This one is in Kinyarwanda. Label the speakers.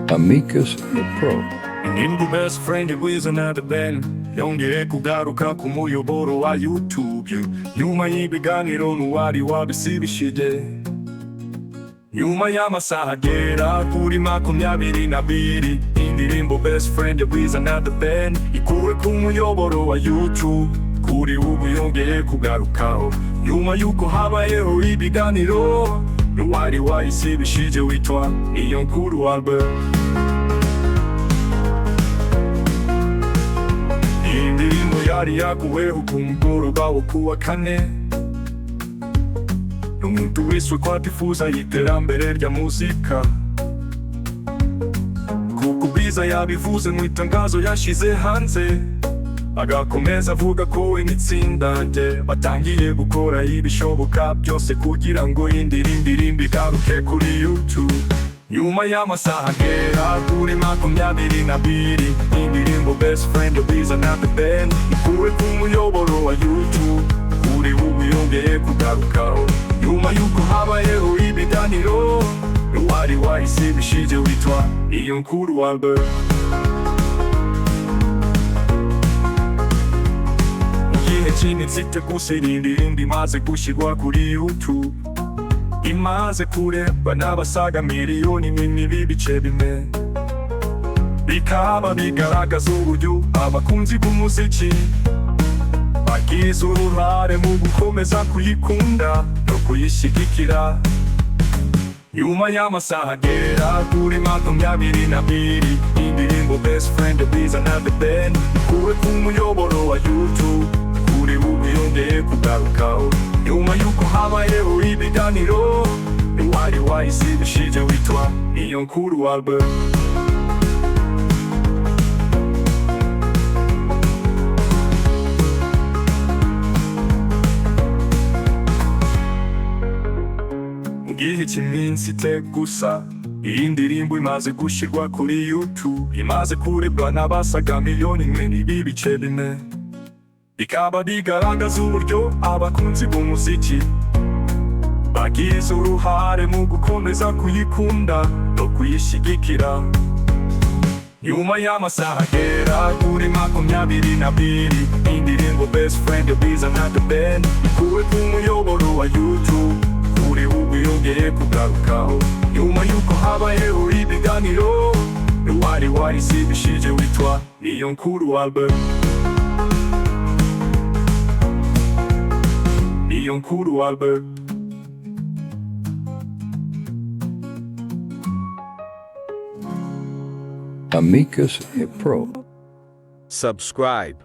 Speaker 1: Amicus Pro.
Speaker 2: Indirimbo Best Friend Bwiza na The Ben yongeye kugaruka ku muyoboro wa YouTube nyuma y'ibiganiro n'uwari wabisibishije. Nyuma y'amasaha agera kuri 22, indirimbo Best Friend Bwiza na The Ben ikuwe ku muyoboro wa YouTube, kuri ubu yongeye kugarukaho nyuma y'uko habayeho ibiganiro n'uwari wayisibishije witwa Niyonkuru Albert. Iyi ndirimbo yari yakuweho ku mugoroba wo kuwa kane n'umuntu wese ko atifuza iterambere rya muzika, kuko Bwiza yabivuze mu itangazo yashyize hanze, agakomeza avuga ko we n'itsinda rye batangiye gukora ibishoboka byose kugira ngo indirimbo igaruke kuri YouTube. Nyuma y'amasaha agera kuri 22, indirimbo Best Friend Bwiza na The Ben ikuwe ku muyoboro wa YouTube, kuri ubu yongeye kugarukaho nyuma y'uko habayeho ibiganiro n'uwari wayisibishije witwa Niyonkuru Albert. Mu gihe cy'iminsi ite gusa, iyi ndirimbo imaze gushyirwa kuri YouTube, imaze kurebwa n'abasaga 1.4 miliyoni, bikaba bigaragaza uburyo abakunzi b'umuziki bagize uruhare mu gukomeza kuyikunda no kuyishyigikira. Nyuma y'amasaha agera kuri 22, indirimbo Best Friend Bwiza na The Ben ikuwe ku muyoboro wa YouTube, kuri ubu yongeye kugarukaho nyuma y'uko habayeho ibiganiro n'uwari wayisibishije witwa Niyonkuru Albert. Mu gihe cy'iminsi ite gusa, iyi ndirimbo imaze gushyirwa kuri YouTube, imaze kurebwa n'abasaga 1.4 miliyoni, bikaba bigaragaza uburyo abakunzi b'umuziki bagize uruhare mu gukomeza kuyikunda no kuyishyigikira. Nyuma y'amasaha agera kuri 22, indirimbo Best Friend Bwiza na The Ben ikuwe ku muyoboro wa YouTube, kuri ubu yongeye kugarukaho nyuma y'uko habayeho ibiganiro n'uwari wayisibishije witwa Niyonkuru Albert. Niyonkuru Albert.
Speaker 1: Amicus Pro.
Speaker 3: Subscribe.